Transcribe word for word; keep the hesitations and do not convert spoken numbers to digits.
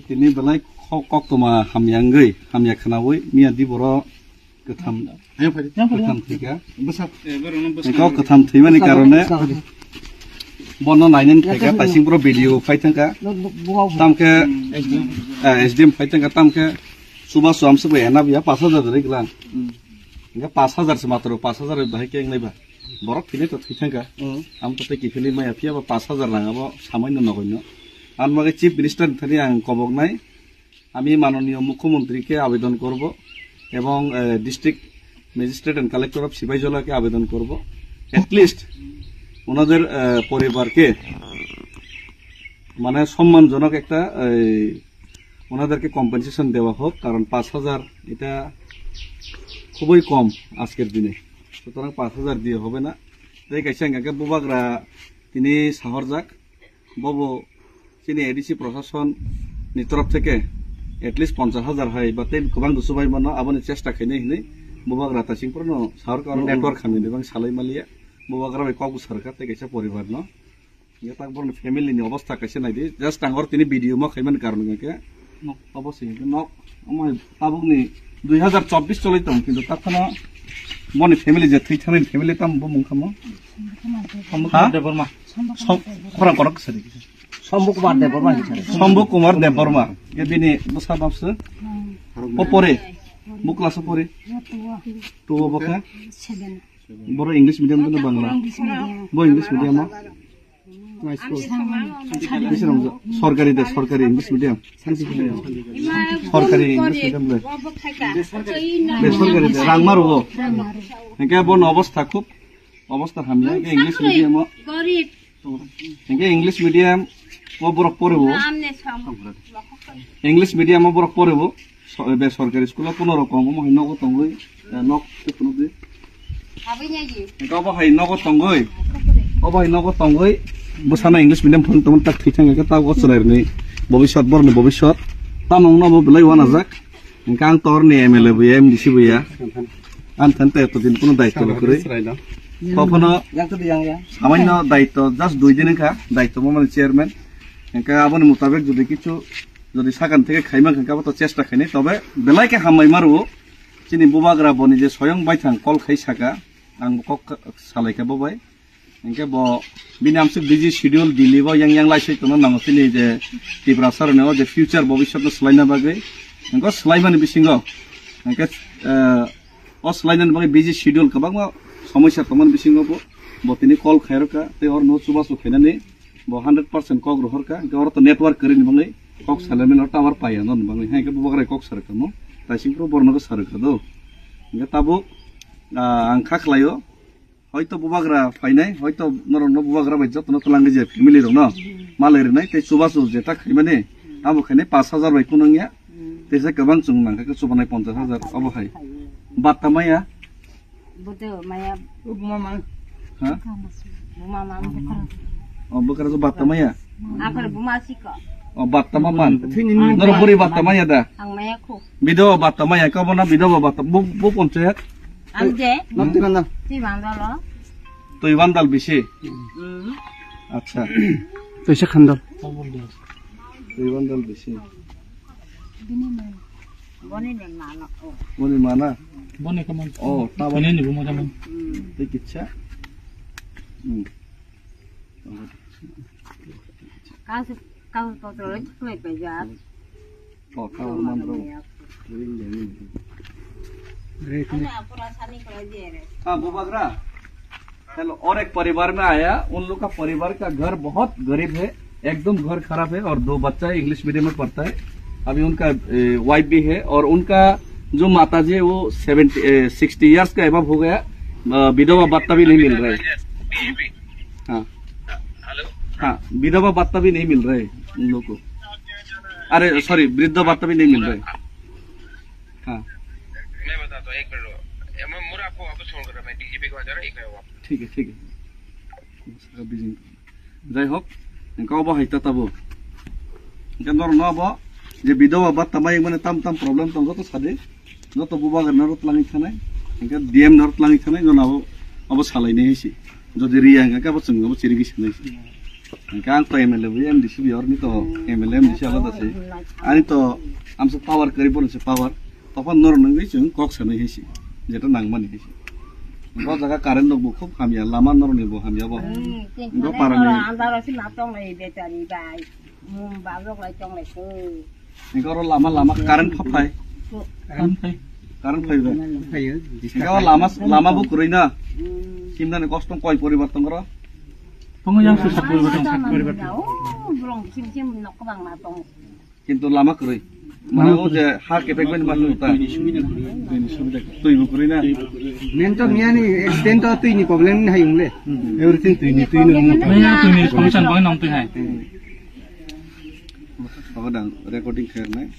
Tini belai kok, koktwma hamya wngwi, hamya khwnawi, miya di boro kwtham, kwtham thwikha. Kok kwtham thwimani karone bono nainani phaikha, taising boro B D O phai thangkha. Tamkhe, eh, S D M phai thangkha, tamkhe chubachu amsuk bai ena biya pas hajar dori glan. Hingke pas hajar se matro, pas hajar bahai khe wngnai ba. Borok thwinai to thwi thangkha. Amo to tei kiphilwi maya phiya ba pas hajar rang abo samaino nogoino. Ang bagwi Chief Minister ni thani ang koboknai, আমি মাননীয় মুখ্যমন্ত্রীকে আবেদন করব এবং, আহ, District Magistrate and Collector of Sipaijala কে আবেদন করব, at least ওনাদের, আহ, পরিবারকে মানে সম্মানজনক একটা, এই, ওনাদেরকে কম্পেনসেশন দেওয়া হোক, কারণ পাঁচ হাজার এটা খুবই কম আজকের দিনে। সুতরাং পাঁচ হাজার দিয়ে হবে না। Tei kaisa hingka khe bubagra tini sahorjak, bobo chini A D C prosason ni torof theke at least ponchash hajar hai ba tei kwbang dusu bai mano, aboni chesta khainai hinwi bubagra taising phuru no sahor ka network hamya ni bang salai maliya, bubagra bai kok bwsa rwkha tei kaisa poribar no. Hingke tak borokni family ni obostha kaisa naidi. Just ang oro tini video ma khaimani karon hingke nok obo se hingke nok omo hai tabukni dui hazar chobbish cholai tong, kintu tak phano boni family je thwi thangni family tam bo mung khamo. Ha? Debbarma. Som-, khorang korok sadi. Sombu Kumar Debbarma hinwi sadi. Sombu Kumar Debbarma. Ke bini bwsa bapsa. O pore. Bu class o pore. Two o bo khe. Boro English medium no Bangla. Bo English medium o. Bisi rong jo-, sorkari de, sorkari English medium. Sorkari English medium le. Besarkari de, rang maru o. Hingke bo no obostha khub, obostha hamya, hingke English medium o. Hingke English medium o borok pore o. English medium o borok pore o. So, be sorkari school o kuno rokom omo hai nogo tongwi, eh, nok se kuno di. Abo hai nogo tongwi, obo hai nogo tongwi, bwsano English medium phone tongmani tak thwi thangkhe ta o chwrairokni bobiswt, borokni bobiswt. Tamo wngno bo belai uanajak. Hingke ang torni M L A bo ya, M D C bo ya. Ang thani tei eto din kuno daityo bo kwrwi. Kophano samaino daityo, just dui din wngkha, daityo bo mani chairman. Hingke aboni mutabek jodi kichu Jodi sakani theke khaima khe abo to chesta khainai, tobe belai khe hambai ma rwo. Chini bubagra boni je soyong baithang call khai saka, ang bo kok salai kha bo bai. Hingke bo bini amsuk busy schedule, Delhi bo yang yang lai soi tongna nango chini je Tiprasa rwni o je future bobiswt no swlaina bagwi. Hingke swlaimani bisingo hingke, eh, o swlainani bagwi busy schedule kwbangma somosya tongmani bisingo bo, bo tini call khairokha tei oro no chubachu khainani. Bo hundred percent kok rohor kha, hingke oro to network kwrwini bagwi kok salaimani oro tower paiya no bagwi, hingke bubagra kok sarwkha mo, taising phuru borok no sarwkha do. Hingke tabuk, ah, ang kha khlaio, hoito bubagra phainai, hoito norok no bubagra bai joto no twlangwi je family rok no malai rwnai tei chubachu je ta khaimani, abo khainai pash hajar bai kunu wngya, teisa kwbang chwng nangkha khe chubanai ponchash hajar obo hai. Batta maya, Bodo maya. O buma man. Ha? Buma man, bukra. O bukra jo batta maya. Akor buma siko. O batta ma man. Noro buri batta maya da. Ang maya ko. Bido batta maya, ka bona bido batta. Bu, bu ponchayat. Ang je. Nanti mana? Ti bandalo. Tui bandal bisi. Hmm. Acha. Tui se khandal. Tui bandal bisi. Bini man. Boni ni mana, oh. Boni mana? Boni kaman. Oh, tabo. Boni ni buma kaman. Hmm. Tei kitsa. Hmm. Kasu, kasu potro le chuklai paja. Oh, tabo mandro. Ring, ring, ring. Ana apura sani kala jere. Ah, bubagra. Hello, और एक परिवार में आया, उन लोग का परिवार का घर बहुत गरीब है, एकदम घर खराब है और दो बच्चा है, इंग्लिश मीडियम में पढ़ता है। अभी उनका, ए, वाइफ भी है और उनका जो माता जी है वो सेवेंटी, ए, सिक्सटी ईयर्स का एबव हो गया, अ, विधवा भत्ता भी नहीं मिल रहा है। हाँ। हाँ, विधवा भत्ता भी नहीं मिल रहा है उन लोग को। अरे, सॉरी, वृद्ध भत्ता भी नहीं मिल रहा है। हाँ। मैं बताता हूँ, एक मिनट रुको। ए, मैं, मुझे आपको वापस फोन कर रहा हूँ, मैं डीजीपी के पास जा रहा हूँ, एक मिनट वापस। ठीक है, ठीक है। Jai hok, engka obo hai ta tabo. Engka nor no abo, je bidoba batta mai mane tam tam problem tong joto sade. Joto bubagra naro tlangi thanai, engka D M naro tlangi thanai, jono abo, abo salai nei si. Jodi riya engka abo chwng abo chirigi sanai si. Hingke ang to M L A bo, M D C bo, orni to M L A, M D C alada se. Ani to amsa power kari, borok se power. Topha norok nungwi chwng kok sanwi hai se. Jeta nangmani hai se. Bo jaga current rok bo khub hamya, lama norok ni bo hamya bo. Hmm, Bo parani. Andaro si ma tong lai bechari bai. Hmm, ba lok lai tong lai se. Hingke oro lama, lama current pha phai. Current phai. Current phai bai. Phaio. Hingke oro lama, lama bo kwrwi na. Hmm. Simna ni kosto koi poribar tong oro. Tongo yang susah poribar tong. Oh, borok sim sim nok bang ma tong. Kintu lama kwrwi. Mane o je ha kepek bani ma ta. Twi ni subida kwrwi. Twi ni subida kwrwi. Twi bo kwrwi na. Main to miyani accident to twi ni problem ni hayung le. Everything twi ni, twi ni. Maya twi ni solution bang nong twi hai. Ogo dang recording khair nai.